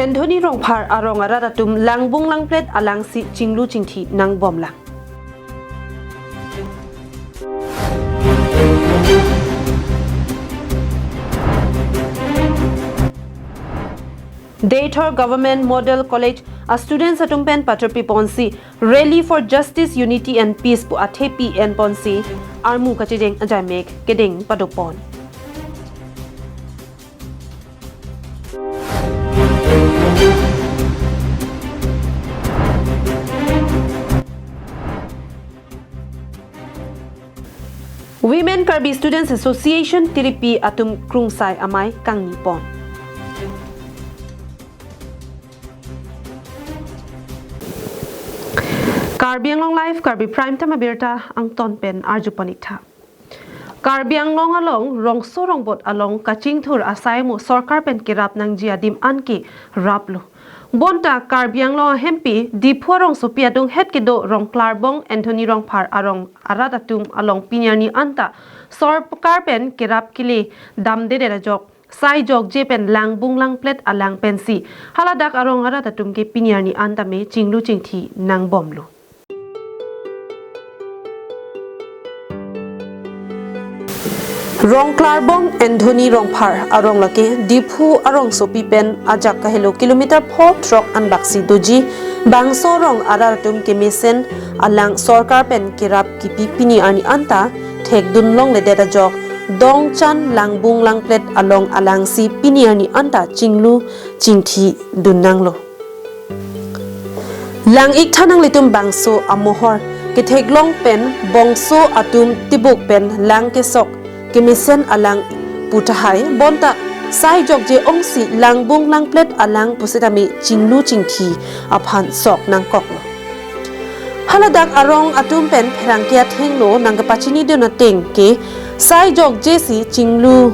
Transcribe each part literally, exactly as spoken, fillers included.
Anthony Rongphar arong arat atum langbung langplet alangsi chinglu chingthi nangbomlang. Deithor Government Model College a students atum pen patirpi ponsi Rally for Justice, Unity and Peace pu athepi en ponsi armu kachejeng ajaimek kedeng padopon. Women Karbi Students Association tiripi atum krungsai amei kangni pon. Karbi Anglong Live, Karbi Prime Time abirta angton pen arju pon ik tha. Karbi Anglong along rongso rongbot along kachingthur asai mo sorkar pen kerap nangji adim anke raplo. Bonta Karbi Anglong ahempi Diphu arongsopi adunghet kedo Rongklarbong Anthony Rongphar arong arat atum along pini arni anta sorkar pen kerap kele damdedet ajok sai jokje pen langbung langplet alang pensi haladak arong arat atum ke pini arni anta me chinglu chingthi nangbomlo. Rongklarbong Anthony Rongphar arong lake Diphu arongsopi pen ajak kahelo kilometer pho throk anbaksi doji bangso rong arat atum kemesen alang sorkar pen kerap kipi pini arni anta thekdun longledet ajok Dongchan langbung langplet along alangsi pini arni anta chinglu chingthi dun nanglo. Lang ik tha nanglitum bangso amohor ketheklong pen bongso atum tibuk pen lang kesok kemesen alang pu tahai bonta sai jokje ongsi langbung langplet alang pusitame chinglu chingthi aphan sok nangkoklo. Haladak arong atum pen pherangke athengno nangkepachini dun ateng ke sai jokje si chinglu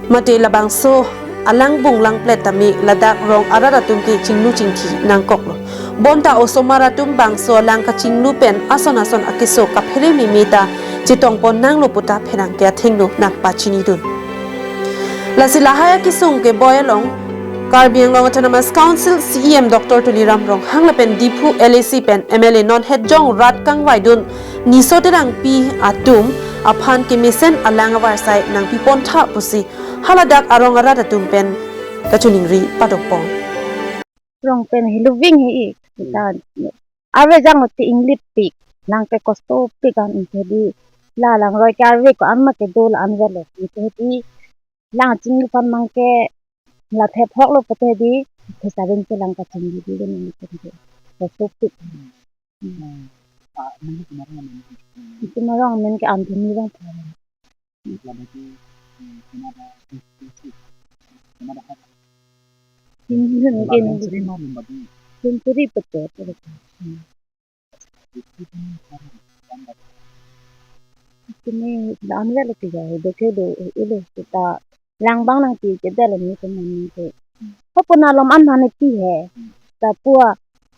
mate labangso alangbung langplet tame ladak rong arat atum ke chinglu chingthi nangkoklo. Bonta osomar atum bangso alang kachinglu pen ason ason akeso kaphere meme ta chetongpon nanglo puta pherangke athengno nangpachini dun. Lasi lahai akesung keboi along Karbi Anglong Autonomous Council C E M Doctor Tuliram Ronghang lapen Diphu L A C pen M L A non hetjong rat kangvaidun Niso Terangpi atum aphan kemesen alang avarsai nangpipon tha pusi haladak arong arat atum pen kachiningri padopon. Rong pen hiluving hi ik ta ave jang uti inglip pik lang ke kosto pik an inte di la lang roi ke arve ko an ma ke do la an velo inte di lang chinglu pan mang ke la thep hok lo pute di the saben ke lang kachinglu di den ni ke di kosto pik. Hmm. Itu marong men ke Anthony bang. Century pete pete. Kini dan le lagi ya, itu ke do, itu kita lang bang nangpi kedet lo ni teman ni ke. Apa na lom an mane pi he. Tapi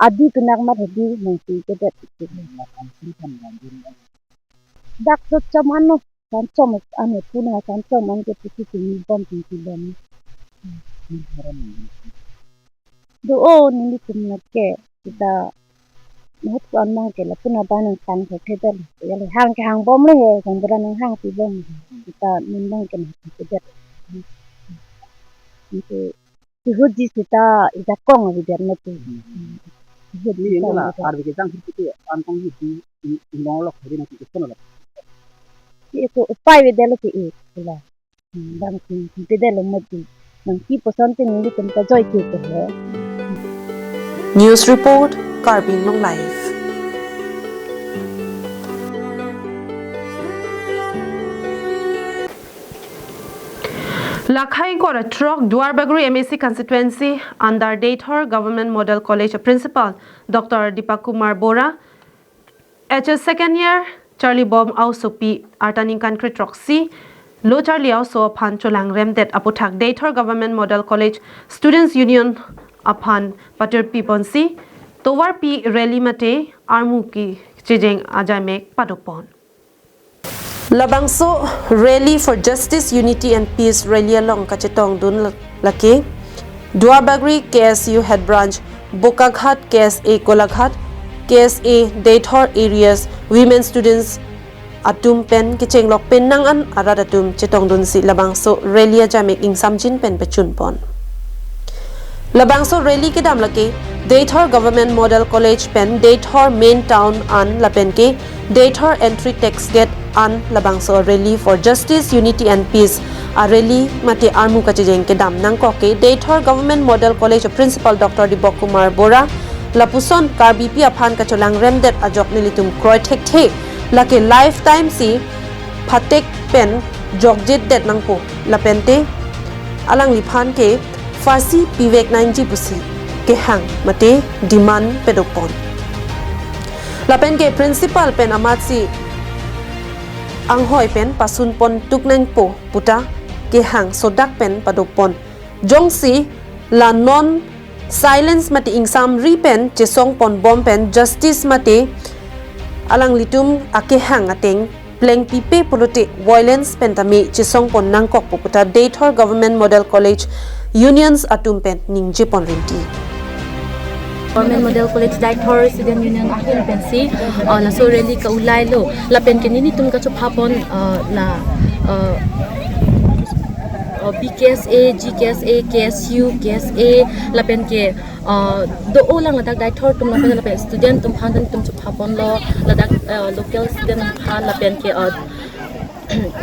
adi kenak mat hedi nangpi kedet itu. Dak so cam anu, cam cam anu puna cam cam an ke pusi sini bom sini bom. Do o nelitum nat ke kita nat ko an mang ke la puna ba nangtang ke thedet. Ya le hang ke hang bom le he, hang bra nang hang pi bom. Kita nang bang ke nang thedet. Itu Ihuji sita ijakong abidan mati. Hmm. Ihuji ini sita la abidan. Arbi ke jang sirpi tu antang ihuji in, in long lok hari nanti itu nolak. Itu upai beda lo ti itu la. Hmm, bang si beda lo mati. Nangpi poson ti nelitum ta joi ke tu he. News report, Karbi Anglong Live. Lakhai kora throk Duarbagori M A C constituency under Deithor Government Model College principal Doctor Deepak Kumar Bora, H S second year Charli Bom aosopi arta ningkan kre throksi lo charli aoso aphan cholangremdet aputhak Deithor Government Model College Students Union aphan patirpi ponsi tovarpi rally mate armu kachejeng ajaimek padopon. Labangso Rally for Justice, Unity and Peace rally along kachetongdun la-, lake Duarbagori K S U Head Branch, Bokaghat K S A Kolaghat, K S A Deithor Areas Women Students atum pen kechenglok penang an arat atum chetongdunsi labangso rally ajamek ingsamjin pen pechunpon. Labangso rally kedam lake Deithor Government Model College pen Deithor Main Town an lapen ke Deithor Entry Tax Gate an labangso Rally for Justice, Unity and Peace a rally mate armu kachejeng kedam nangkok ke Deithor Government Model College Principal Doctor Dipok Kumar Bora lapuson Karbipi aphan kacholangremdet ajok nelitum kroi thekthe lake lifetime si phatek pen jokjetdet nangpo lapente alangliphan ke phasi pivek nangji pusi kehang mate demand padopon. Lapen ke principal pen amatsi anghoi pen pasunpon tuk nangpo puta kehang sodak pen padopon. Jongsi la non silence mate ingsamri pen chesongponbom pen justice mate alanglitum akehang ateng plengpipe pulote violence pen tame chesongpon nangkokpo puta Deithor Government Model College Unions atum pen ningjepon rinti. Government Model College Deithor Student Union ahin pensi, uh, laso rally ka-ulailo lapen ke nelitum kachophapon, uh, la, uh, uh, B K S A, G K S A, K S U, K S A lapen ke, uh, do-o lang ladak Deithor atum lapen, lapen student atum aphan nelitum chophaponlo, ladak, uh, local student aphan lapen ke, uh,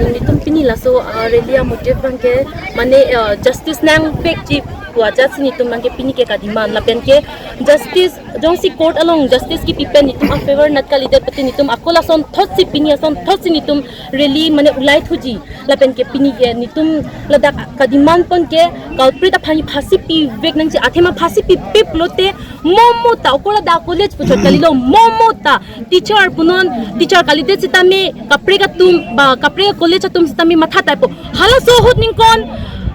nelitum pini laso, uh, rally amotive abangke mane, uh, justice nangpekji pu ajatsi nelitum abangke pini ke kademand lapen ke justice jongsi court along justice kipi pen nelitum afavor nat kalidet pute nelitum ako lasonthotsi pini asonthotsi nelitum rally mane ulaithuji lapen ke pini ke nelitum ladak kademand pon ke culprit aphan phasi pivek nangji, athema phasi pipe pulote momo ta okora da college puchot kalilo, momo ta teacher punon, teacher kalidet sitame kaprek atum ba kaprek college atum sitame matha taipo. Halaso ahut ningkon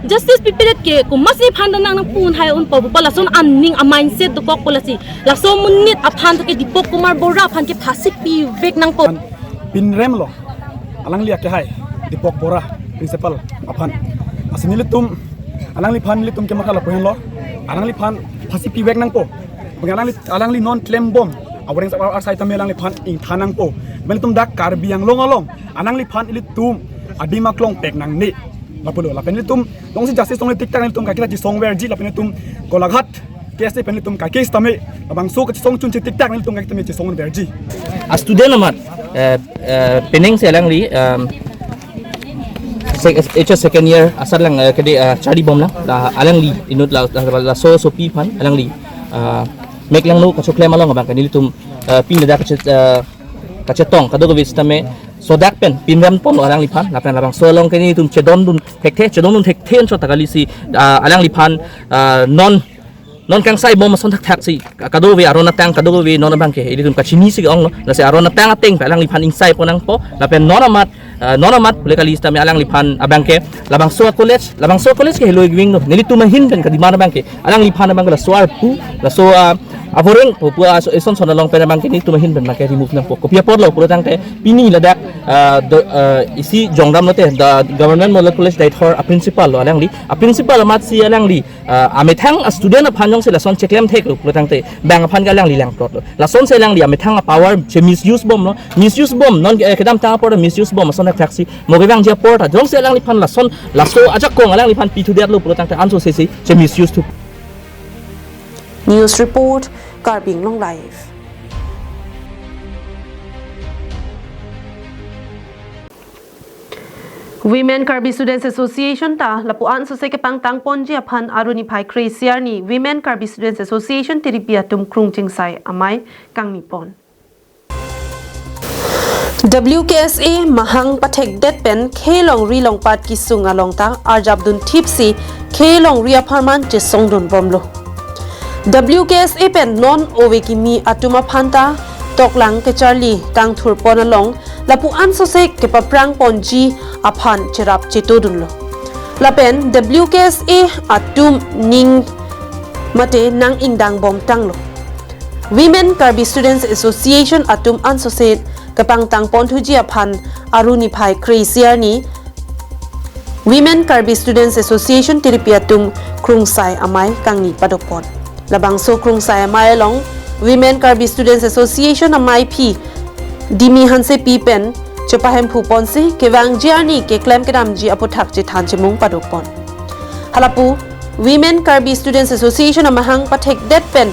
justice pipedet ke komatsi aphan nang nangpu un hai unpo pu lason aning amindset dokokpo lasi. Laso amonit aphan to ke Dipok Kumar Bora aphan ke phasi pivek nangpo. Pinremlo alangli akehai Dipok Bora principal aphan. Lasi nelitum alangliphan nelitum kematha lapu henlo. Alangliphan phasi pivek nangpo. Bang alangli, alangli non klembom avoreng sa ar sai tame alangliphan ingthan nangpo. Nelitum dak Karbi Anglong along alangliphan ilitum adim aklong pek nangne lapulo. Lapen ilitum jongsi justice tong tiktak nelitum kakita chesongverji lapen ilitum Kolaghat K S A pen ilitum ka case tame labangso kachesong chunche tiktak nelitum kakita me chesongverji. A student amat, eh, eh, penang si alangli, em, se-, H S second year asar lang, eh, kede, eh, charlibomlang. La alangli inut la, la, laso asopi aphan alangli, eh, meklangno kachoklem along abang ke nelitum, eh, pini ladak kache-, eh, kachetong kadokave sitame sodak pen pinremponlo alangliphan lapen labangso along ke nelitum chedondun thekthe, chedondun thekthe anchot ta kalisi, ah, alangliphan, ah, non, non kangsaibom ason thakthaksi kadokave aron atang kadokave non abang ke ilitum kachinisi ke-onglo. Lasi aron atang ateng pen alangliphan ingsaipon nangpo lapen non amat, ah, non amat pule kali sitame alangliphan abang ke labangso college, labangso college ke heloi giving no. Nelitum ahin pen kademand abang ke alangliphan abang ke laso arpu, laso, ah, avoreng pu pu, ah, so, eson son along pen abang ke nelitum ahin pen abang ke remove nangpo. Kopi aporlo pulo tangte pini ladak, ah, do, ah, isi jongdam lote, the Government Model College Deithor a principal lo alangli. A principal amatsi alangli, ah, amethang a student aphan jongsi lason cheklem theklo pulo tangte bang aphan ke alangli langplotlo. Lasonsi alangli amethang a power che misuse bomlo. Misuse bom non, eh, kedamtang apor misuse bom ason thakthaksi. Mo kevangji apor ta jongsi alangliphan lason laso ajakong alangliphan pithudetlo pulo tangte ansose si che misuse thu. News report, Karbi Anglong Live. Women Karbi Students Association ta lapu-an sose kepangtangponji aphan Aru niphai kre-isi arni Women Karbi Students Association Tiripi atum krung chingsai amei kangnipon. W K S A mahang pathekdet pen khei longri longpat kisung along ta arjapdun thipsi khei longri apharman chesongdunbomlo. W K S A pen non ove kimi atum aphan ta toklang kecharli kangthurpon along lapu-an sose kepaprangponji aphan cherap chetodunlo. Lapen W K S A atum ning mate nang-ingdangbomtanglo. Women Karbi Students Association atum ansose kepangtangponthuji aphan Aru niphai kre-isi arni Women Karbi Students Association Tiripi atum Krungsai amei kangni padopon. Labangso Krungsai amei along Women Karbi Students Association ameiphi Dimi Hansepi pen chepahemphu ponsi kevangji arni keklem kedamji aputhak chethan chemung padopon. Halapu Women Karbi Students Association amahang pathekdet pen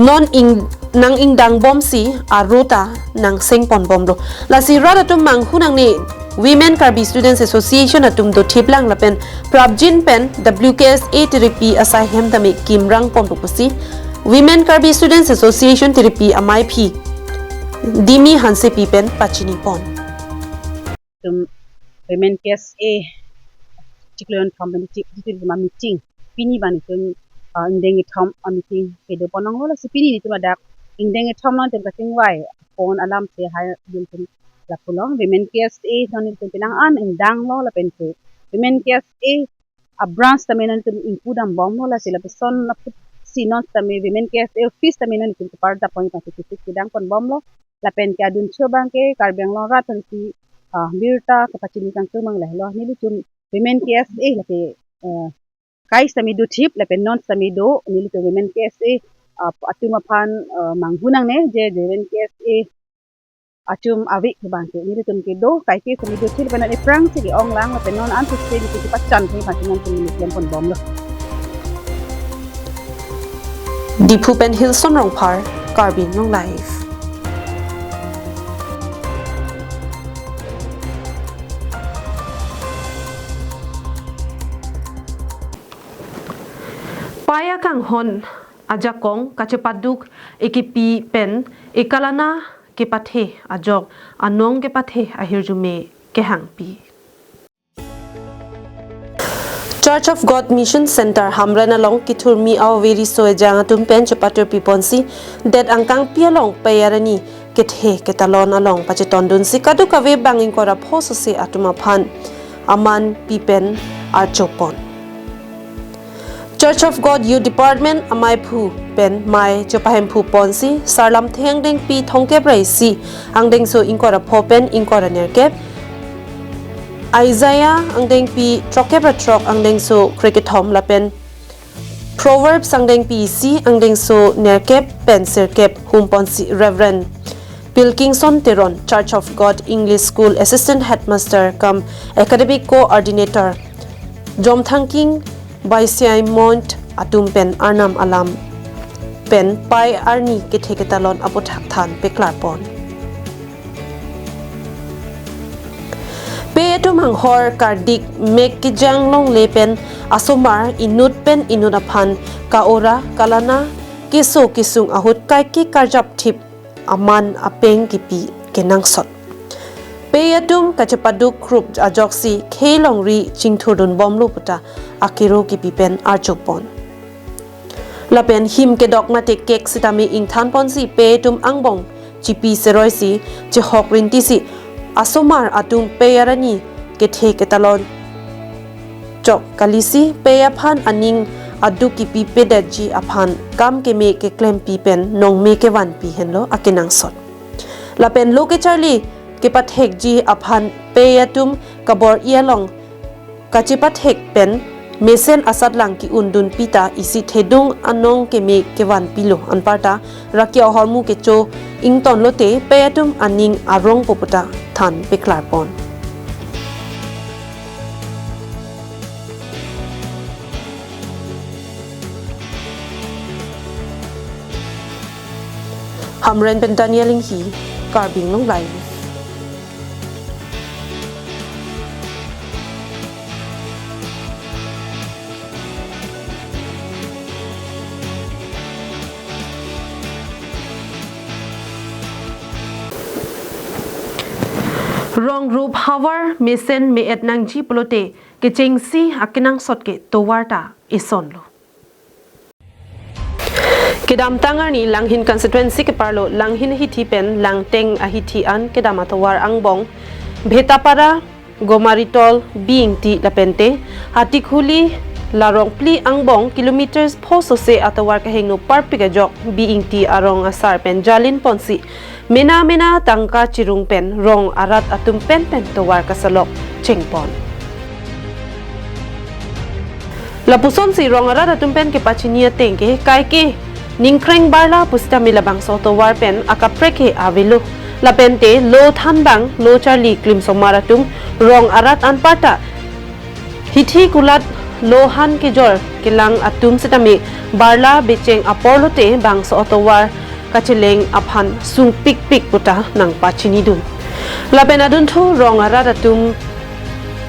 non ing nang ingdang bomsi arota nang sengpon bomlo. Lasi rat atum manghu nangne Women Karbi Students Association atum dothip lang lapen prapjin pen W K S A Tiripi asai hem tame kimrang ponpo pusi Women Karbi Students Association Tiripi ameiphi Dimi Hansepi pen pachini pon. Itum Women K S A chiklo kethom pen chik chik ma meeting. Pini abang itum, ah, ingdeng kethom a meeting kedo pon longlo, lasi pini itum adak ingdeng kethom along itum kachingvai pon alam si hai bil itum lapu along Women K S A along itum penang an ingdanglo lapen ke Women K S A a branch tame non itum ingpu dam bomlo, lasi lapuson lapusi non tame Women K S A office tame non itum kepar dap pon itum kedang pon bomlo. Lapen ke adun cho abang ke Karbi Anglong rat pensi, ah, birta kepachini kangtung mang lahelo. Nelitum Women K S A lake, eh, kai sitame dothip lapen non sitame do, nelitum Women K S A, ah, atum aphan, eh, manghu nangne je Women K S A atum ave ke abang ke nelitum kedo kai ke sitame dothip lapen non aphrangsi ke-ong lang lapen non ansi nelitum kepachan ke pachan nelitum klem pon bomlo. Diphu pen Hilson Rongphar, Karbi Anglong Live. Pei akanghon ajakong kachepaduk ekipi pen ekalana kepathe ajok anong kepathe ahirjume kehangpi. Church of God Mission Center Hamren along kethurmi a-ove riso ejang atum pen chepatur piponsi det angkangpi along pei arni kethe ketalon along pachetondunsi kadokave bang ingkoi ra pho sose atum aphan aman pi pen archopon. Church of God Youth Department ameiphu pen mei chepahemphu ponsi Sarlamthe angdengpi thomkep ra isi, angdengso ingkoi ra pho pen ingkoi ra nerkep, Isaiah angdengpi throkkep ra throk, angdengso krekethom lapen Proverbs angdengpi isi, angdengso nerkep pen sirkep humponsi Reverend Pilkingson Teron, Church of God English School Assistant Headmaster cum Academic Coordinator, Jomthangking Baisiai Mont atum pen arnam alam pen pei arni kethe ketalon aputhak than peklarpon. Pei atum anghor kardik mek kejang longle pen asomar inut pen inut aphan ka-ora kalana keso kesung ahut kaike karjap thip aman apeng kipi kenangsot. Pei atum kachepaduk krup ajoksi khei longri chingthurdun bomlo puta akero kipi pen archopon. Lapen him kedok mate kek sitame ingthanponsi pei atum angbong chipi seroisi chehok rintisi asomar atum pei arni kethe ketalon chok kalisi pei aphan aning aduk kipi pedetji aphan kam keme keklempi pen nongme kevanpi henlo akenangsot. Lapen lo kecharli kepathekji aphan pei atum kabor-i along kachepathek pen mesen asatlang ke-undunpi ta isi thedung anong keme kevanpilo, anparta raki ahormu kecho ingtonlote pei atum aning arongpo puta than peklarpon. Hamren pen Daniel Inghi, Karbi Anglong Live. Rong rup havar mesen me-et nangji pulote kechengsi akenangsot ke tovar ta isonlo. Kedamtang arni Langhin constituency keparlo Langhin ahithi pen Langteng ahithi an kedam atovar angbong Bhetapara, Gomaritol, B Ingti lapente Hatikhuli La rong phli angbong kilometers pho sose atovar kahingno parpik ajok B Ingti arong asar pen jalin ponsi mena mena tangka chirung pen rong arat atum pen pen tovar kasalok chengpon. Lapusonsi rong arat atum pen kepachini ateng ke kaike ningkreng barla pusitame labangso tovar pen akaprek he avelo. Lapente lo thanbang lo charli klimsomar atum rong arat anparta hithi kulat lohan kejor kelang atum sitame barla becheng apor lote bangso atovar kacheleng aphan sungpikpik puta nangpachinidun. Lapen adunthu rong arat atum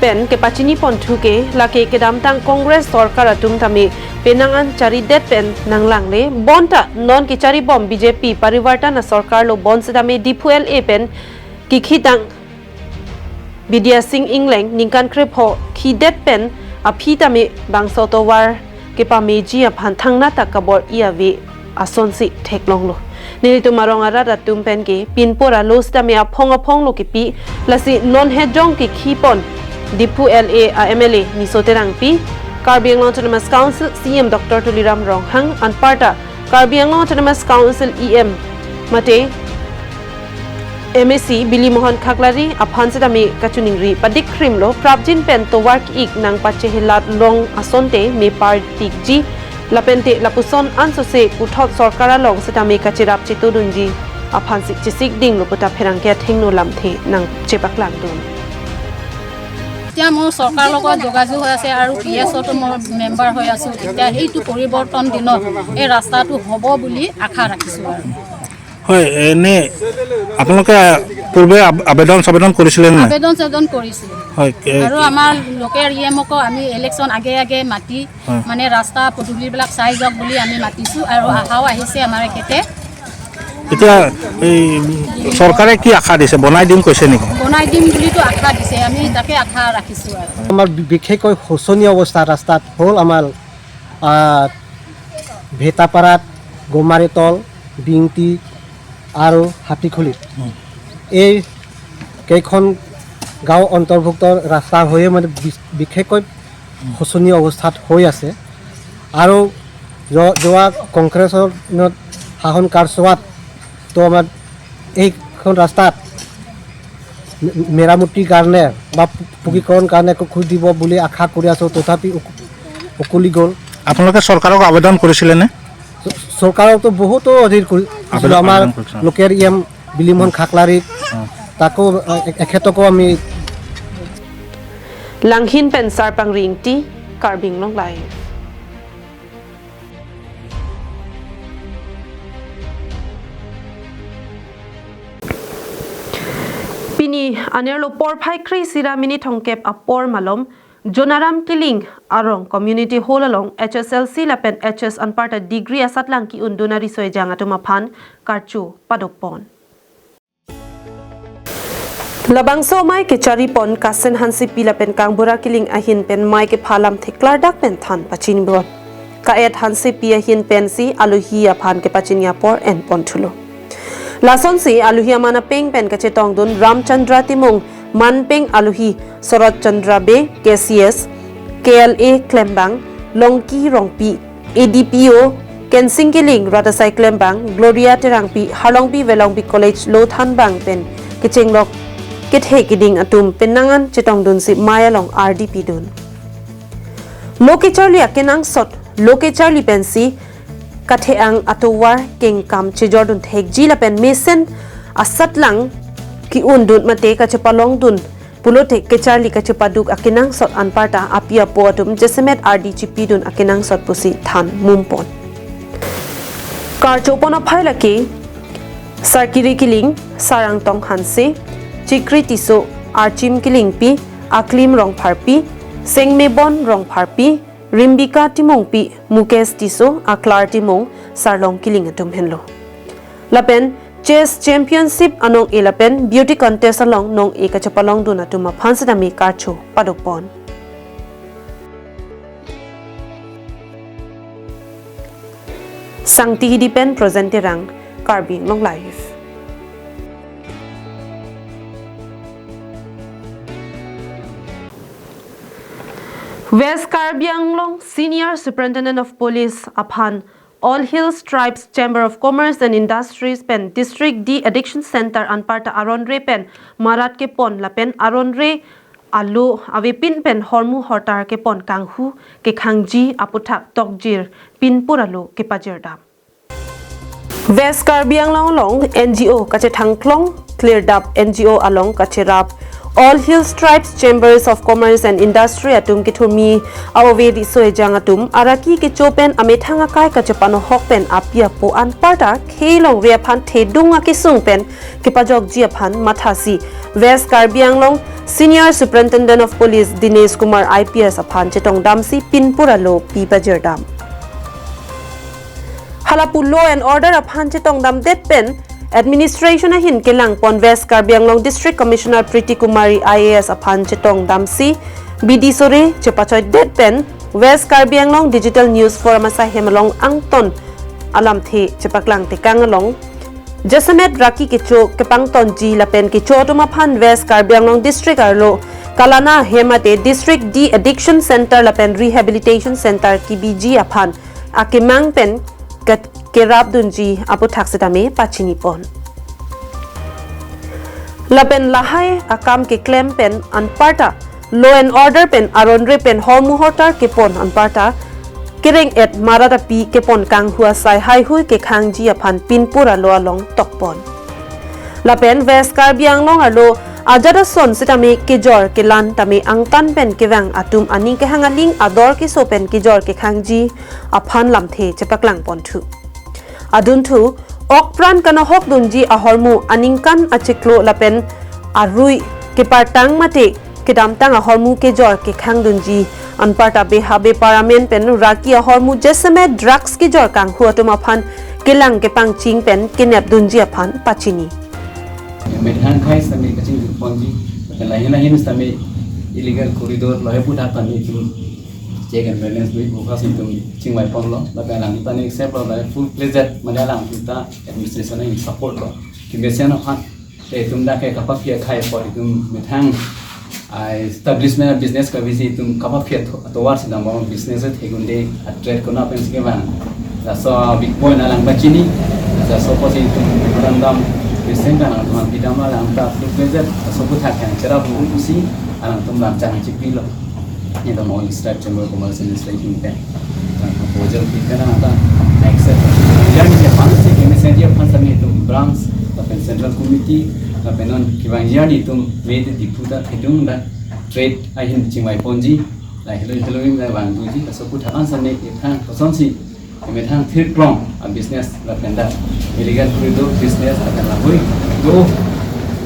pen kepachini ponthu ke lake kedamtang Congress sorkar atum tame penang an charidet pen nanglangle bonta non kechari bom B J P Parivartan asorkar lo bonsitame Diphu L A pen kikhitang Bidya Sing Engleng ningkan krepho khidet pen aphi tame bangso tovar kepameji aphan thangnatta kabor-i ave asonsi theklonglo. Nelitum arong arat atum pen ke pinpur alo sitame aphong aphong lo kipi, lasi non hejong kikhi pon Diphu L A a M L A Niso Terangpi, Karbi Anglong Autonomous Council C E M Doctor Tuliram Ronghang anparta Karbi Anglong Autonomous Council E M mate M A C Bili Mohan Khaklari aphan sitame kachiningri padik krimlo prapjin pen tovar ki-ik nangpachehelat long asonte mepar tikji lapente lapuson ansose puthot sorkar along sitame kachirap chitudunji aphansi chisikdinglo puta pherangke athengno lamthe nangchepaklangdun. এতিয়া মোৰ চৰকাৰৰ লগত যোগাযোগ হৈ আছে আৰু P S auto মোৰ মেম্বাৰ হৈ আছোঁ। এতিয়া এইটো পৰিৱৰ্তন দিনত এই ৰাস্তাটো হ'ব বুলি আশা ৰাখিছোঁ আৰু। হয়, এনে আপোনালোকে পূৰ্বে আব- আবেদন চাবেদন কৰিছিলে নে নাই? আবেদন চাবেদন কৰিছিলোঁ। হয়, এ- আৰু আমাৰ লোকেল ই এমকো আমি ইলেকশ্যন আগে আগে মাতি হয়। মানে ৰাস্তা পদূলিবিলাক চাই যাওক বুলি আমি মাতিছোঁ আৰু আহাও আহিছে আমাৰ এখেতে। এতিয়া এই চৰকাৰে কি আশা দিছে, বনাই দিম কৈছে নেকি? বনাই দিম বুলিতো আশা দিছে, আমি তাকে আশা ৰাখিছোঁ আৰু। আমাৰ বি- বিশেষকৈ শোচনীয় অৱস্থা ৰাস্তাত হ'ল আমাৰ আহ, ভেটাপাৰাত, গমাৰিতল, বিংটি আৰু হাতীখুলিত এই কেইখন গাঁও অন্তৰ্ভুক্ত ৰাস্তা হৈয়ে মানে বি- বিশেষকৈ শোচনীয় অৱস্থাত হৈ আছে। আৰু য- যোৱা কংগ্ৰেছৰ দিনত শাসন কালচোৱাত তো আমাৰ এইখন ৰাস্তাত মে- মেৰামতিৰ কাৰণে বা পু- পকীকৰণ কাৰণে একো খুজি দিব বুলি আশা কৰি আছোঁ, তথাপি উক- উকলি গ'ল। আপোনালোকে চৰকাৰক আবেদন কৰিছিলে নে? চ- চৰকাৰকতো বহুতো হেৰি কৰি আছিলোঁ। আবেদন- আমাৰ আবেদন কৰিছে। লোকেল ই এম বিলিমোহন খাকলাৰী, তাকো এ- এখেতকো আমি Langhin pen Sarpang Ringti, Karbi Anglong Live. Pini anerlo porphai kre-isi ra minit thomkep apor malom Jonaram Killing arong Community Hall along H S L C lapen H S anparta degree asatlang ki-undun ariso ejang atum aphan karcho padopon. Labangso amei kecharipon Kasen Hansepi lapen Kangbura Killing ahin pen mei kepha lamthe klardak pen than pachinibon. Ka-et Hansepi ahin pensi alohi aphan kepachini apor enpon thulo. Lasonsi alohi aman apeng pen kachetongdun Ramchandra Timung, manpeng alohi Sorot Chandra Bey, K C S, K L A klembang, Longki Rongpi, A D P O, Kensing Killing, Ratasai klembang, Gloria Terangpi, Harlongbi Velongbi College lo thanbang pen kechenglok kethe kiding atum penang an chetongdunsi mei along ardi pidun. Lo kecharli akenangsot, lo kecharli pensi kathe-ang atovar kengkam chejordun thekji lapen mesen asatlang ki-undun mate kachepalongdun pulote kecharli kachepaduk akenangsot anparta api apo atum jasemet ardi chipidun akenangsot pusi than mumpon. Karchopon aphai lake Sarkiri Killing, Sarangtong Hanse, Chikri Tisso, Archim Killingpi, Aklim Rongpharpi, Sengmebon Rongpharpi, Rimbika Timungpi, Mukesh Tisso, Aklar Timung, Sarlong Killing atum henlo. Lapen Chess Championship anong-e lapen Beauty Contest along nong-e kachepalongdun atum aphan sitame karcho padopon. Sangti Hidi pen Present Terang, Karbi Anglong Live. West Karbi Anglong Senior Superintendent of Police aphan All Hills Tribes Chamber of Commerce and Industries pen District De-Addiction Center anparta aron-re pen marat kepon lapen aron-re alo avepin pen hormu hortar kepon kanghu kekhangji aputhak tokjir pinpur alo kepajirdam. West Karbi Anglong along N G O kachethangklong Klirdap N G O along kacherap All Hills Tribes Chambers of Commerce and Industry atum kethurmi a-ove riso ejang atum araki kecho pen amethang akai kachepanohok pen api apo anparta khei longri aphan thedung akesung pen kepajokji aphan mathasi West Karbi Anglong Senior Superintendent of Police Dinesh Kumar I P S aphan chetongdamsi pinpur alo pipajirdam. Halapu law and order aphan chetongdamdet pen administration ahin kelangpon West Karbi Anglong District Commissioner Priti Kumari I A S aphan chetongdamsi bidi sore chepachoidet pen West Karbi Anglong Digital News Forum asai hem along angton alamthe chepaklang tekang along jasemet raki kecho kepangtonji lapen kecho atum aphan West Karbi Anglong District arlo kalana hem mate District De-Addiction Center lapen Rehabilitation Center kebiji aphan akemang pen ket-, kerapdunji aputhak setame pachinipon. Lapen lahai akam keklem pen anparta law and order pen aron-re pen hormu hortar kepon anparta kereng-et marat api kepon kanghu asai haihui kekhangji aphan pinpur alo along tokpon. Lapen West Karbi Anglong arlo ajat ason setame kejor kelan tame angtan pen kevang atum aning kehang aling ador keso pen kejor kekhangji aphan lamthe chepaklangponthu. Adunthu, okpran kanohokdunji ahormu aningkan achiklo lapen arui kepartang mate kedamtang ahormu kejor kekhangdunji anparta beha bepar amen pen raki ahormu jasemet drugs kejor kanghu atum aphan kelang kepangching pen kenepdunji aphan pachini. Methang akai sitame kachingponji, lahin lahin sitame illegal corridor lahai aputhak tame itum check and balance dui buka si itum chingvaiponlo, lapen alang tame accept lo, lapen full-fledged mane alang ta administration in support lo. Kemesen aphan te itum dak ke kapaphi akhai apot itum methang, ah, establishment business kavisi itum kapaphi ato-, atovar si dambom business thegunde a-trade kona pensi kevang. Laso weak point alang pachini. Laso apotsi itum memorandum present kan alang teman pidam alang ta full-fledged laso aputhak yang cherap pusi alangtum lam chang chipilo. Ini ta All Hills Tribes Chamber of Commerce and Industry pen. Proposal pi kan alang ta accept. Yang ni aphan si kemesen aphan sitame itum branch lapen central committee lapen non kevangji arni itum made Diphu ta thedung dak trade ahin chingvaiponji. La helo helo in la vangduji, laso aputhak an sitame itum kosonsi methang thirklong a-business lapen dak illegal corridor business lapen lahai do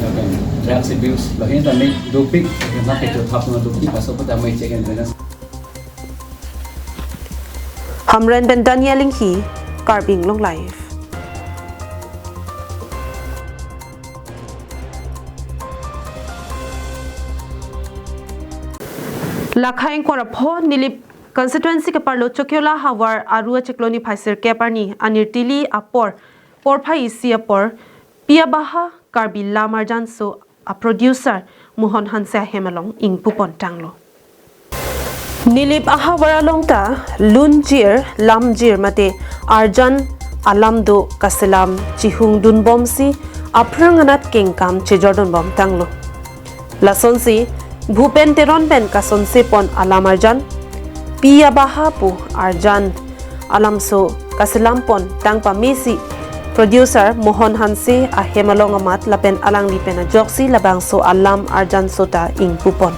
lapen drugs abuse lahin tame dopik lapen dak kecho thap no dopik laso aputhak mai check and balance. Hamren pen Daniel Inghi, Karbi Anglong Live. Lakha ingkoi ra pho Nilip constituency keparlo Chokiola havar aru achiklo niphai sirkep arni anirtili apor, porphai isi apor, Pi Abaha Karbi Lam Arjanso a-producer Mohon Hanse ahem along ingpupon tanglo. Nilip ahavar along ta lunjir, lamjir mate arjan alam do, kaselam chihungdunbomsi aphrang anat kengkam chejordunbom tanglo. Lasonsi Bhupen Teron pen kasonsepon alam arjan, Pi Abaha pu arjan alamso kaselampon tang pamesi producer Mohon Hanse ahem along amat lapen alangli pen ajoksi labangso alam arjanso ta ingpupon.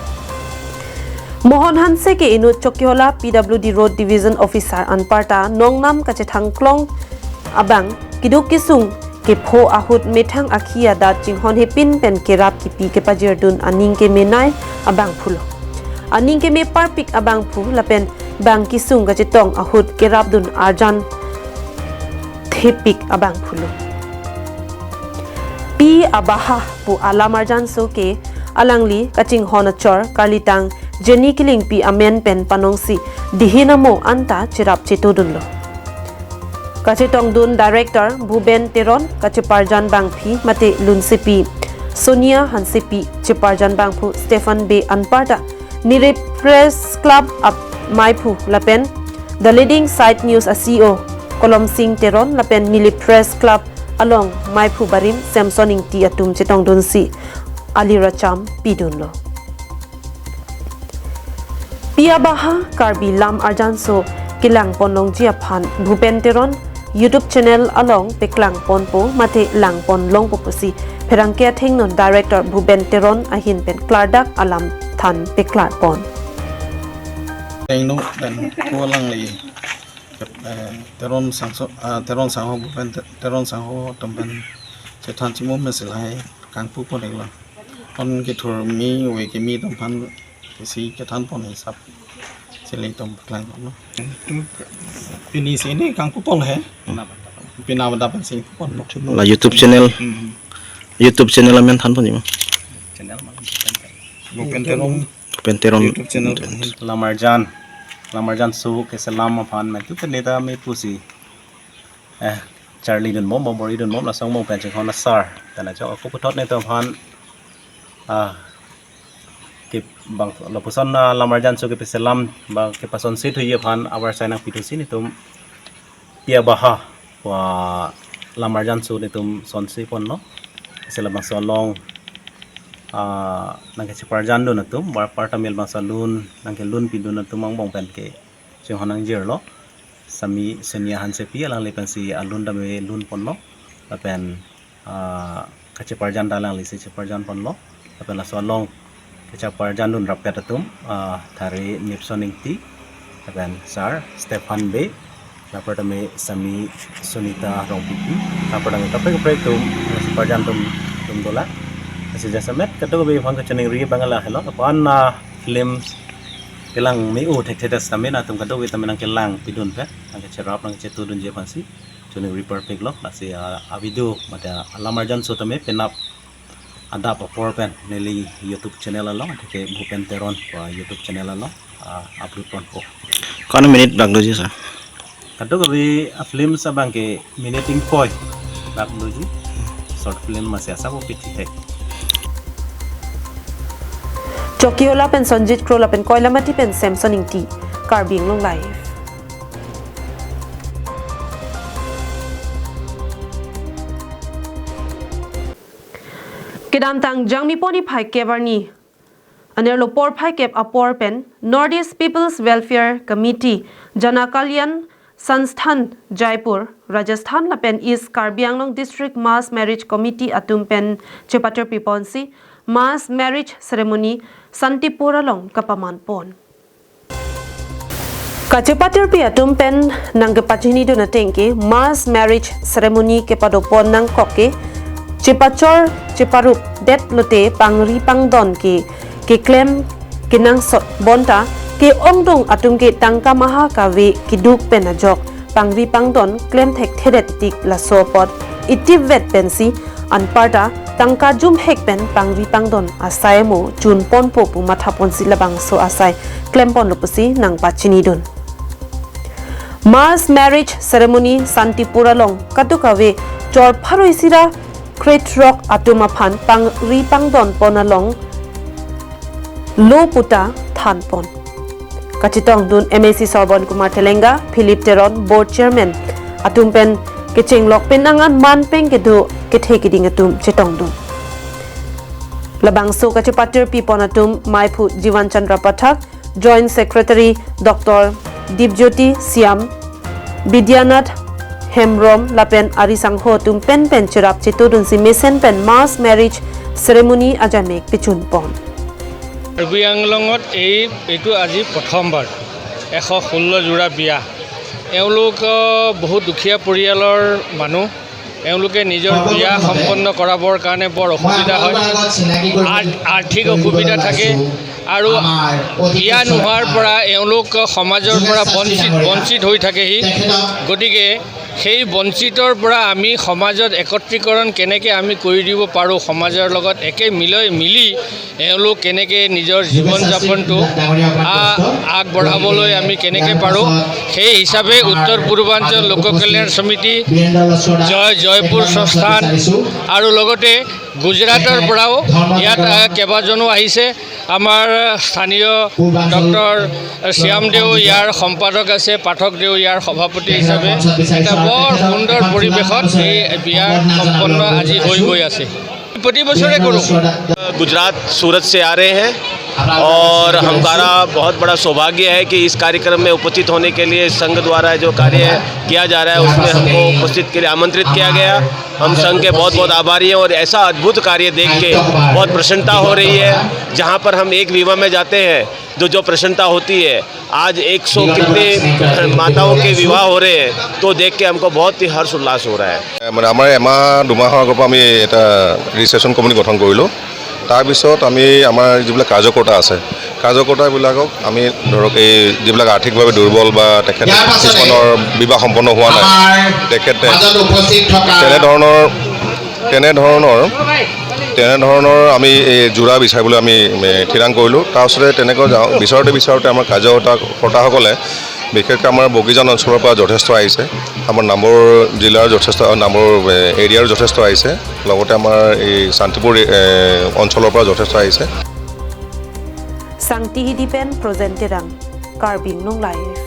Mohon Hanse ke inut Chokiola P W D Road Division Officer anparta nongnam kachethangklong abang keduk kesung kepho ahut methang akhi adat chinghonhepin pen kerap kipi kepajirdun aning kemenei abangphulo. Aning kemeparpik abangphu lapen bang kesung kachetong ahut kerapdun arjan thepik abangphulo. Pi Abaha pu alam arjanso ke alangli kachinghon achor karlitang Jenny Killingpi amen pen panongsi dihin amo anta cherap chetodunlo. Kachetongdun director Bhuben Teron, kacheparjan bangphi mate lunsepi Sonia Hansepi, cheparjan bangphu Stephen Bey anparta Nilip Press Club ap maiphu lapen The Leading Site News a C E O Kolom Sing Teron lapen Nilip Press Club along maiphu barim Samson Ingti atum chetongdunsi aliracham pidunlo. Pi abaha Karbi Lam Arjanso kelang ponlongji aphan Bhupen Teron YouTube channel along peklang ponpo mate lang ponlongpo pusi pherangke athengno Director Bhupen Teron ahin pen klardak alam than peklar pon. Tengno dan ko alangli, eh, Teron Sangso, ah, Teron Sangho Bhupen Te-, Teron Sangho atum pen chethan chimo mesil hai kangpu pon iklo. On kethur kimi ave kimi atum aphan isi kethan pon hisap si ilitum klang ponlo. Pini si ini kangpu pon he. Pini abang dapat si ponlo. La YouTube channel. Hmm. YouTube channel amen than ponji ma? Channel ma? Bhupen Teron. Bhupen Teron. YouTube channel. Lam Arjan. Lam Arjanso keselam aphan maitu pen neta me pusi, eh, charlidunbom, bor-idunbom, laso angbong pen chinghon asar. Tana chok ako puthot netum aphan, ah, ke bang lapuson, ah, Lam Arjanso kepeselam, bang kepasonsi thuji aphan abar sai nangpidusi netum pi abaha wa Lam Arjanso netum sonsi ponlo. Isi labangso along, ah, nangkacheparjandun atum, bar aparta mil bangso alun, nangkelun pidun atum angbong pen ke chinghon nangjirlo. Sami Sonia Hansepi alangli pensi alun tame lun ponlo. Lapen, ah, kacheparjan ta alanglisi cheparjan ponlo. Lapen laso along kacheparjandun rapet atum, ah, Thare Nipson Ingti, lapen Sar Stephen Bey, lapen tame Sami Sunita Rongpipi, lapen tame kaprek kaprek atum, kacheparjan atum, atum dolang. Lasi jasemet kadokave aphan kachiningri abang lahelo. Lapen, ah, film kelang me-o thekthedet tame nangtum kadokave tame nangkelang pidun pen, nangkacherap nangkachetudunji aphansi chiningri parpiklo. Lasi, ah, a video mate a Lam Arjanso tame penap adap apor pen neli YouTube channel along, athe ke Bhupen Teron pu YouTube channel along, ah, upload ponpo. Ko-an minute bak doji, sir? Kadokave a films abang ke minute ingkoi bak doji. Short film masih asa ko piti thek. Chokihola pen Sonjit Kro lapen Koilamati pen Samson Ingti, Karbi Anglong Live. Kedamtang Jangmi poni phai kep arni, anerlo porphai kep apor pen North East People's Welfare Committee, Jana Kalyan Sansthan, Jaipur, Rajasthan lapen East Karbi Anglong District Mass Marriage Committee atum pen chepaterpi ponsi mass marriage ceremony Santipur along kapaman pon. Kachepaterpi atum pen nangkepachinidun ateng ke mass marriage ceremony kepado pon nangkok ke chepachor cheparupdet lote pangri pangdon ke keklem kenangsot bonta ke-ongdung atum ke tangka maha kave keduk pen ajok pangri pangdon klem thekthedet tik laso apot itipvet pensi anparta tangka jumhek pen pangri pangdon asai mo chun ponpo pu matha ponsi labangso asai klem ponlo pusi nangpachinidun. Mass marriage ceremony Santipur along kadokave chor pharo isi ra krethrok atum aphan pangri pangdon pon along lo puta than pon. Kachetongdun M A C Sorbon Kumar Telenga, Philip Teron, Board Chairman atum pen kechenglok pen angan man pen kedo kethe keding atum chetongdun. Labangso kachepaterpi pon atum maiphu Jivan Chandra Pathak, Joint Secretary Doctor Dipjyoti Siam, Bidyanath Hemrom lapen ari sangho atum pen pen cherap chetudunsi mesen pen mass marriage ceremony ajamek pichun pon. Karbi আংলঙত এই, এইটো আজি প্ৰথমবাৰ এশ ষোল্ল যোৰা বিয়া। এওঁলোক, আহ, বহুত দুখীয়া পৰিয়ালৰ মানুহ। এওঁলোকে নিজৰ বিয়া সম্পন্ন কৰাবৰ কাৰণে বৰ অসুবিধা হয়। আৰ-, আৰ্থিক অসুবিধা থাকে আৰু বিয়া নোহোৱাৰ পৰা এওঁলোক সমাজৰ পৰা বঞ্চিত, বঞ্চিত হৈ থাকেহি। গতিকে সেই বঞ্চিতৰ পৰা আমি সমাজত একত্ৰীকৰণ কেনেকে আমি কৰি দিব পাৰোঁ, সমাজৰ লগত একে মিলয় মিলি এওঁলোক কেনেকে নিজৰ জীৱন যাপনটো আ-, আগবঢ়াবলৈ আমি কেনেকে পাৰোঁ, সেই হিচাপে উত্তৰ পূৰ্বাঞ্চল লোক কল্যাণ সমিতি, জয়, জয়পুৰ সংস্থান আৰু লগতে গুজৰাটৰ পৰাও ইয়াত, আ, কেইবাজনো আহিছে। আমাৰ স্থানীয় ডক্টৰ শ্যাম দেও ইয়াৰ সম্পাদক আছে, পাঠক দেও ইয়াৰ সভাপতি হিচাপে। এটা বৰ সুন্দৰ পৰিৱেশত এই বিয়া সম্পন্ন আজি হৈ গৈ আছে। প্ৰতি বছৰে কৰোঁ। गुजरात सूरत से आ रहे हैं और हमारा बहुत बड़ा सौभाग्य है कि इस कार्यक्रम में उपस्थित होने के लिए संघ द्वारा जो कार्य किया जा रहा है उसमें हमको उपस्थित के लिए आमंत्रित किया गया। हम संघ के बहुत बहुत आभारी हैं और ऐसा अद्भुत कार्य देख के बहुत प्रसन्नता हो रही है। जहाँ पर हम एक विवाह में जाते हैं तो जो प्रसन्नता होती है, आज एक सौ कितने माताओं के विवाह हो रहे हैं तो देख के हमको बहुत ही हर्ष उल्लास हो रहा है। মানে আমাৰ এমাহ দুমাহৰ আগৰ পৰা আমি এটা ৰেজিষ্ট্ৰেশ্যন কমিটি গঠন কৰিলোঁ। তাৰপিছত আমি আমাৰ যিবিলাক কাৰ্যকৰ্তা আছে, কাৰ্যকৰ্তাবিলাকক আমি ধৰক এই যিবিলাক আৰ্থিকভাৱে দুৰ্বল বা তেখেত কিছুমানৰ বিবাহ সম্পন্ন হোৱা নাই, তেখেতে তেনেধৰণৰ তেনেধৰণৰ তেনেধৰণৰ আমি এই জোৰা বিচাৰিবলৈ আমি এ, থিৰাং কৰিলোঁ। তাৰপিছতে তেনেকৈ যাওঁ, বিচাৰোঁতে বিচাৰোঁতে আমাৰ কাৰ্যকৰ্তা কৰ্তাসকলে বিশেষকৈ আমাৰ বগীজান অঞ্চলৰ পৰা যথেষ্ট আহিছে, আমাৰ নামবৰ জিলাৰ যথেষ্ট, নামবৰ এ, এৰিয়াৰ যথেষ্ট আহিছে, লগতে আমাৰ এই শান্তিপুৰ এ, অঞ্চলৰ পৰা যথেষ্ট আহিছে। Sangti Hidi pen Projen Terang, Karbi Anglong Live.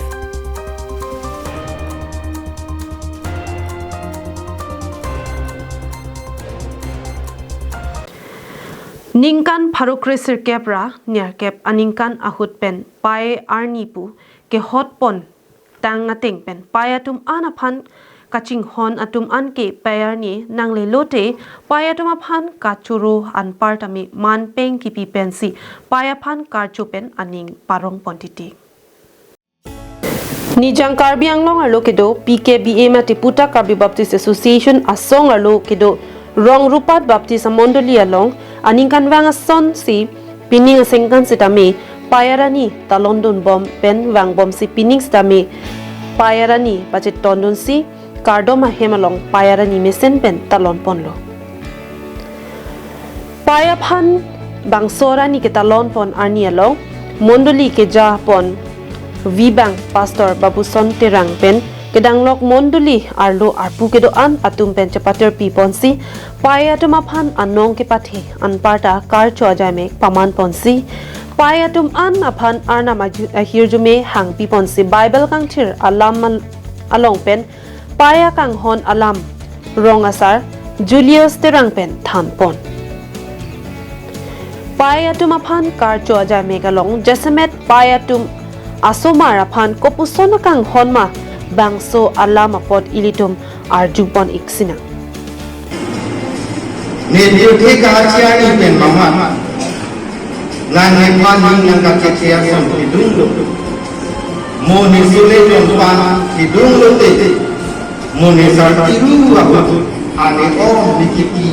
Ningkan pharo kre sirkep ra nerkep aningkan ahut pen pai arni pu kehot pon tang ateng pen pai atum an aphan kachinghon atum an ke pai arni nangle lote pai atum aphan kachoro anpar tame man peng kipi pensi pai aphan karcho pen aning parong pon titi. Nijang Karbi Anglong arlo kedo P K B A mate Puta Karbi Baptist Association asong arlo kedo Rongrupat Baptist Amondoli along aningkanvang asonsi pining asengkan sitame pai arni talon dunbom pen vangbomsi pining sitame pai arni pachetondunsi kardom ahem along pai arni mesen pen talon ponlo. Pai aphan bangso arni ketalon pon arni along mondoli keja pon vibang Pastor Babuson Terang pen kedanglok mondoli arlo arpu kedo-an atum pen chepaterpi ponsi pai atum aphan anong kepathe anparta karcho ajai mek paman ponsi pai atum an aphan Arnam ahirjume hangpi ponsi Bible kangthir alam along pen pai akanghon alam rong asar Julius Terang pen than pon. Pai atum aphan karcho ajai mek along jasemet pai atum asomar aphan kopuson akanghon ma bangso alam apot ilitum arju pon ik sinang. Ne pirthe kahachi arni pen mamat. Nang nephan ning nang kachethia son kidung lo. Mo ne sule jongpan kidung lote. Mo ne sartiru ahut. Ane om ne kipi.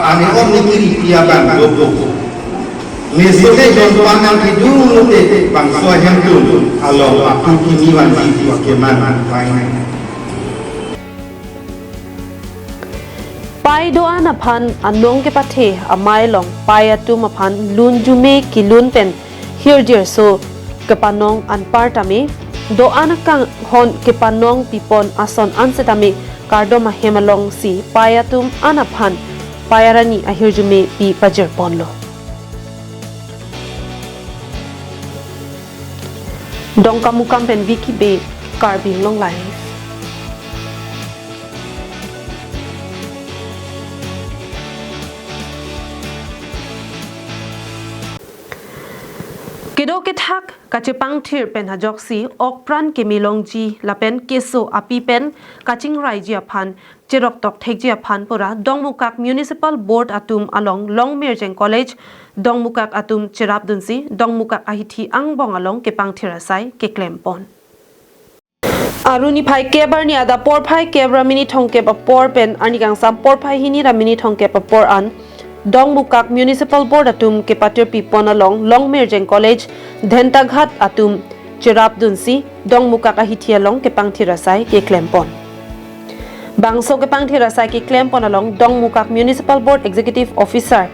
Ane om ne kiri pia ban gogo. Ne sule jongpan nang kidung lote. Bangso ahem tum. Along aku kini wan di dua keman pai nang. Pai do-an aphan anong kepathe amei along pai atum aphan lunjume kilun pen hirjirso kepanong anpar tame do-an akanghon kepanong pipon ason an setame kardom ahem alongsi pai atum an aphan pai arni ahirjume pi pajir ponlo. Dongkamukam pen Vicky Bey, Karbi Anglong Live. Kedo kethak kachepangthir pen ajoksi okpran kemelongji lapen keso api pen kachingraiji aphan cherok tokthekji aphan pura Dongmukak Municipal Board atum along Longmirjeng College Dongmukak atum cherapdunsi Dongmukak ahithi angbong along kepangthir asai keklem pon. Aruni phai kep arni adap porphai kep ra minit thomkep apor pen arni kangsam porphai hini ra minit thomkep apor an Dongmukak Municipal Board atum kepatirpi pon along Longmirjeng College Dhentaghat atum cherapdunsi Dongmukak ahithi along kepangthir asai keklem pon. Bangso kepangthir asai keklem pon along Dongmukak Municipal Board Executive Officer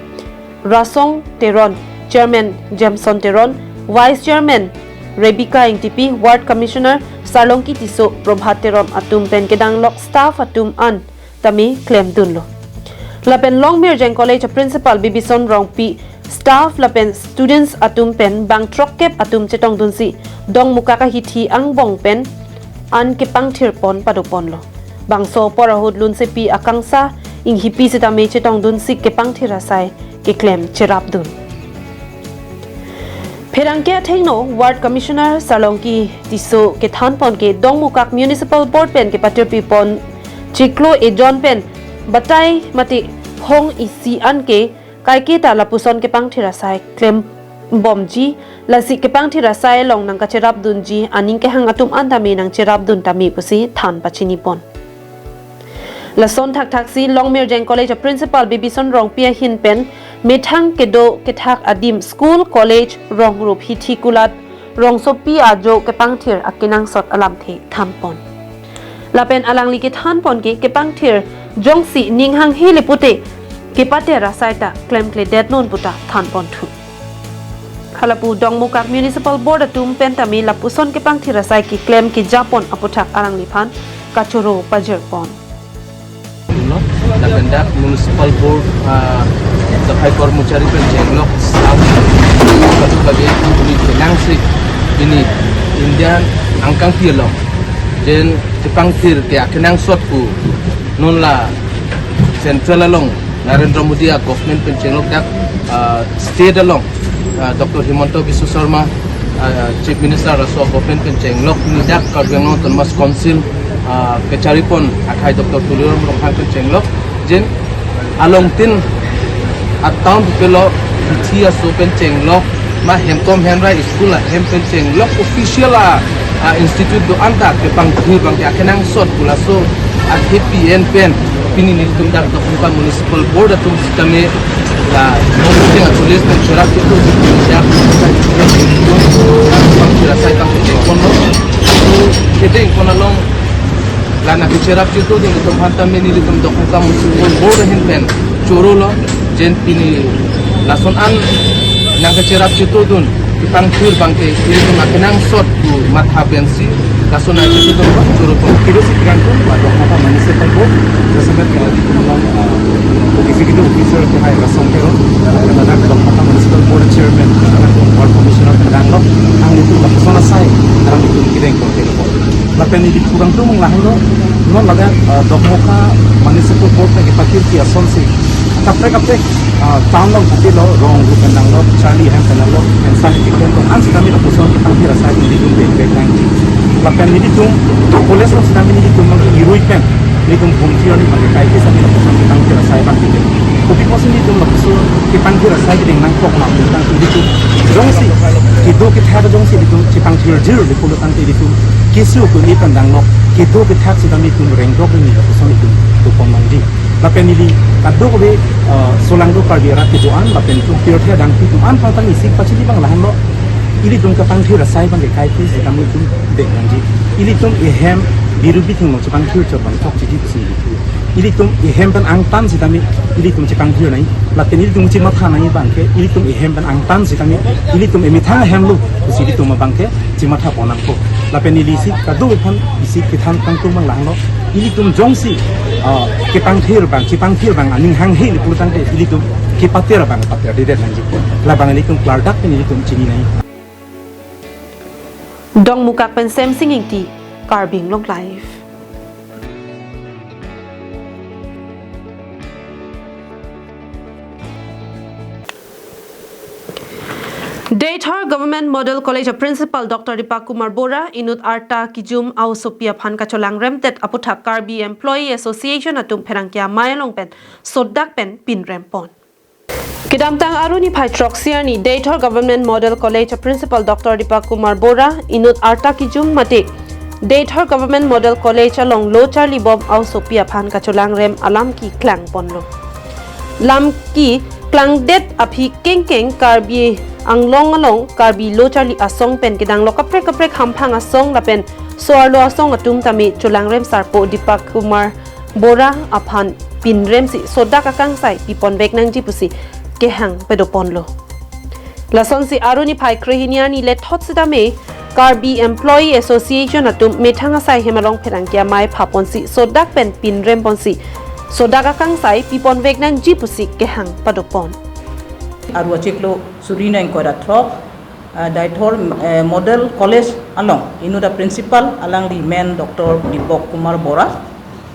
Rasong Teron, Chairman Jameson Teron, Vice Chairman Rebecca Ingtipi, Ward Commissioner Sarlongki Tisso, Probhat Teron atum pen kedanglok staff atum an tame klemdunlo. Lapen Longmirjeng College Principal Bibison Rongpi staff lapen students atum pen bang throkkep atum chetongdunsi Dongmukak ahithi angbong pen an kepangthirpon padoponlo. Bangso apor ahut lunsepi akangsai inghipi sitame chetongdunsi kepangthir asai keklem cherapdun. Pherangke athengno Ward Commissioner Salongki Tisso kethanpon ke Dongmukak Municipal Board pen kepatirpipon chiklo ejon pen batai mate phong isi an ke kaiketa lapuson kepangthir asai klembomji, lasi kepangthir asai along nangkacherapdunji aning kehang atum an tame nangcherapdun tame pusi than pachinipon. Lason thakthaksi Longmirjeng College a Principal Bibison Rongpi ahin pen methang kedo kethak adim school college rongrup hithi kulat rongsopi ajo kepangthir akenangsot alamthe thanpon. Lapen alangli kethanpon ke kepangthir jongsi ning hanghe le pute kepater asai ta klemkledet non pu ta thanponthu. Halapu Dongmukak Municipal Board atum pen tame lapuson kepangthir asai keklem kejapon aputhak alangliphan kachoro pajirpon. Lapen dak Municipal Board, ah, daphai kormochari pen chenglok staff katu kage uni kenangsi pini India angkangpi along jen kepangthir ke akenangsot pu non la Central along Narendra Modi a government pen chenglok dak, ah, state along, ah, Doctor Himanta Biswa Sarma, ah, Chief Minister laso government pen chenglok ni dak Karbi Anglong Autonomous Council, ah, kacharipon akhai Doctor Tuliram Ronghang pen chenglok jen alongtin a town pelo hithi aso pen chenglok ma hemtom hemra school ahem pen chenglok official a, a institute do-an ta kepangthir abang ke akenangsot pu laso a K P N pen pini nelitum dak Dongmukak Municipal Board atum sitame la Dongmukak a police pen cherap chitu dak pangthir asai pangthir kono kedeng kono along la nangkacherap chitu ding itum aphan tame nelitum Dongmukak Municipal Board ahin pen chorolo jen pini lason an nangkacherap chitudun kepangthir abang ke ilitum akenangsot pu matha pensi lason an chitudun abang choro pon. Kilo si kelang tum ba Dongmukak Municipal Board, jasemet, eh, ilitum along, eh, Executive Officer kehai Rasong Teron, ladak Dongmukak Municipal Board Chairman, ladak Ward Commissioner kedang lo, nanglitum lapuson asai, nanglitum kedeng pon kelo. Lapen neli phu abang tum lahelo, non ladak, eh, Dongmukak Municipal Board pen kepakirpi asonsi kaprek kaprek, ah, town along putilo, rongrup pen danglo, charli ahem pen danglo, pen sani tiken lo, ansi kami lapuson kepangthir asai nelitum bengkek nangji. Lapen nelitum college along sitame nelitum mang irui pen nelitum volunteer ni pakai kai ke sani lapuson kepangthir asai abang tiken. Kopi kosi nelitum lapuson kepangthir asai kedeng nangkok ma tangte nelitum jongsi kedo kethak jongsi nelitum chepangthirjir le pulo tangte nelitum keso ko-i pen danglo, kedo kethak sitame nelitum rengdok ni lapuson nelitum tupon nangji. Lapen neli kadokave, eh, solangdo Karbi arat kedo-an, lapen tum pirthe adang pi atum an aphan tame isi pachini abang lahenlo. Ilitum kepangthir asai abang ke kaike sitame itum deng nangji. Ilitum ehem biru bithengno chepangthir chot abang chokche ji pusi ilitum. Ilitum ehem pen angtan sitame ilitum chepangthir nangji. Lapen ilitum chematha nangji abang ke, ilitum ehem pen angtan sitame ilitum emethang ahem lo pusi ilitum abang ke chematha pon nangpo. Lapen neli isi kadokave aphan isi kethan kangtung abang lahenlo. Ilitum jongsi, ah, kepangthir abang, chepangthir abang aning hanghe le pulo tangte ilitum kepater abang paterdedet nangji. Labang ilitum klardak pen ilitum chini nangji. Dongmukak pen Semsing Ingti, Karbi Anglong Live. Deithor Government Model College a Principal Doctor Deepak Kumar Bora inut arta kijum a-osopi aphan kacholangremdet aputhak Karbi Employee Association atum pherangke amei along pen sodak pen pinrempon. Kedamtang Aru niphai throksi arni Deithor Government Model College a Principal Doctor Deepak Kumar Bora inut arta kijum mate Deithor Government Model College along lo charlibom a-osopi aphan kacholangrem alam keklangponlo. Lam keklangdet aphi kengkeng Karbi Anglong along Karbi lo charli asong pen kedanglo kaprek kaprek hamphang asong lapen so-arlo asong atum tame cholangrem sarpo Deepak Kumar Bora aphan pinremsi sodak akangsai piponvek nangji pusi kehang padoponlo. Lasonsi Aru niphai krehini arni lethot sitame Karbi Employee Association atum methang asai hem along pherangke amei phaponsi sodak pen pinremponsi sodak akangsai piponvek nangji pusi kehang padopon. Aru achiklo suri ingkoi ra throk, ah, Deithor, eh, Model College along inut a-principal alangli men Doctor Deepak Kumar Bora,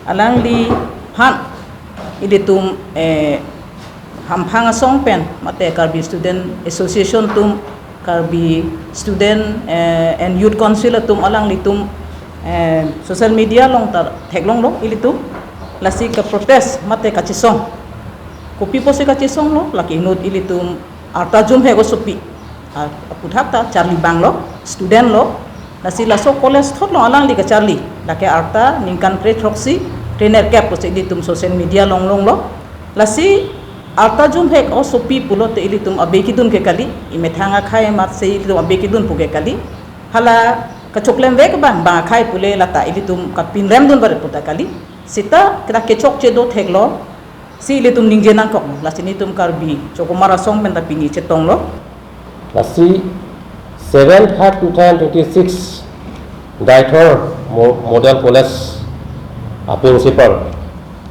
alangliphan ilitum, eh, hamphang asong pen mate Karbi Student Association atum, Karbi Student, eh, and Youth Council atum alanglitum, eh, social media along ta theklonglo ilitum. Lasi ke-protest mate kachesong. Kopi pusi kachesonglo, lake inut ilitum arta jumhek osopi, ah, aphuthak ta charli abang lo, student lo. Lasi laso college thot lo alangli kacharli. Lake arta ningkan kre throksi, kre nerkep pusi ilitum social media along longlo. Lasi arta jumhek osopi pulote ilitum abe kedun ke kali, imethang akhei amatsi ilitum abe kedun pu ke kali. Hala kachoklem vek abang, bang akhei pule lata ilitum kapinrem dun barit pu ta kali. Seta kita kechokche do theklo, si ilitum ningje nangkok, lasi nelitum Karbi chokomar asong pen ta pini chetonglo. Lasi seven third two thousand twenty-six Deithor Mo-, Model College a-principal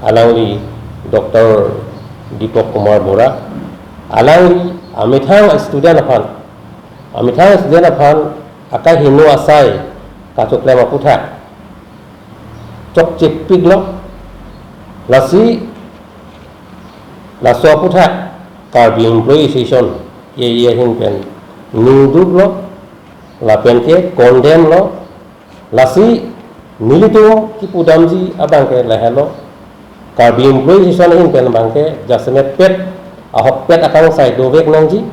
alangli Doctor Deepak Kumar Bora, alangli amethang student aphan, amethang student aphan akahingno asai kachoklem aphuthak chokchepiklo. Lasi laso aphuthak Karbi Employee Association, A E A ahin pen ningduklo, lapen ke condemn lo. Lasi nelitum kipudamji abang ke lahelo, Karbi Employee Association ahin pen abang ke jasemet pet, ahokpet akangsai dovek nangji,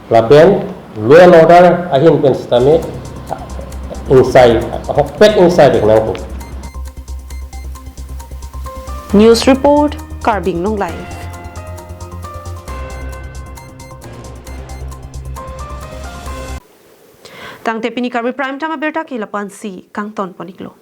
lapen law and order ahin pen sitame ingsai, ahokpet ingsai vek nangpo. News report, Karbi Anglong Live. Tangte pini Karbi Prime Time abirta ke lapu-ansi kangton pon-iklo.